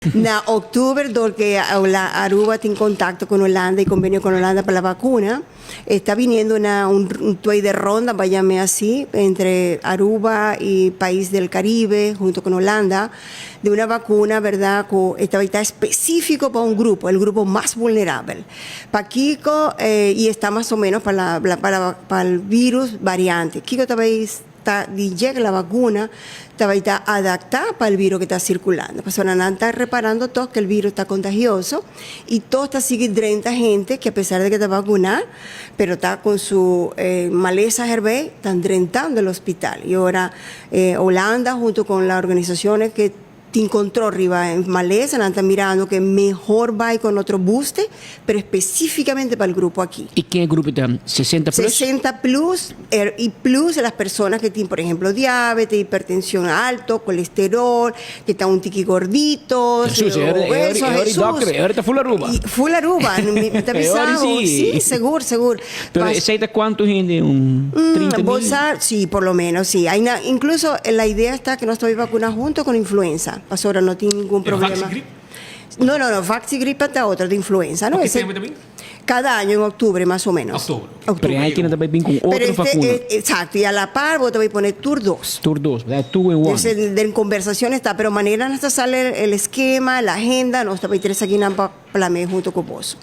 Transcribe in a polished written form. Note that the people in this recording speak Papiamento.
Na octuber, door cu Aruba tin contacto con Hulanda y convenio con Hulanda pa la vacuna, está viniendo una, un tweede ronda, pa yam'e así, entre Aruba y país del Caribe, junto con Hulanda, de una vacuna, verdad, cu esta ta específico pa un grupo, el grupo mas vulnerabel. Pakico, y está mas o menos pa la, pa el virus variante. Kico ta bay ta di yega la vacuna ta bay ta adapta pa el virus que ta circulando. Pasobra nan ta reparando toch que el virus ta contagioso y toch ta sigui drenta hende que a pesar de que ta vacuna, pero ta con su malesa herbey, tan drentando el hospital. Y ora Holanda junto con la organizaciones que tin control riba malesa, nan ta mirando cu mehor bay con otro booster, pero especificamente pa el grupo aki. Y ki grupo ta? 60 plus? 60 plus y plus las personas que tienen, por ejemplo, diabetes, hipertensión alto, colesterol, que están un tiki gorditos, Jesus, obesos, e Jesus. Doctor, e ta full Aruba. Y full Aruba, mi ta bisa, sí. Sí, sigur, sigur. Pero esey ta cuanto hende? Un 30 mil? Bolsa, sí, por lo menos, sí. Hay na, incluso la idea está que nos estamos vacunando junto con influenza. Pasó no tin ningun Pero problema. Vaxigrip? No, no, no, Vaxigrip ta otro de influenza, ¿no? Ok, Ese, tempo tambe? Cada año en octubre, más o menos. Octubre. Pero hay quien tambe bin cu Pero otro vacuna. Exacto, y a la par vos te voy a poner tur 2. Tur 2, ¿verdad? 2 in 1. Entonces, de conversación está, pero manera no está sale el esquema, la agenda, no está para tres aquí en junto con vos.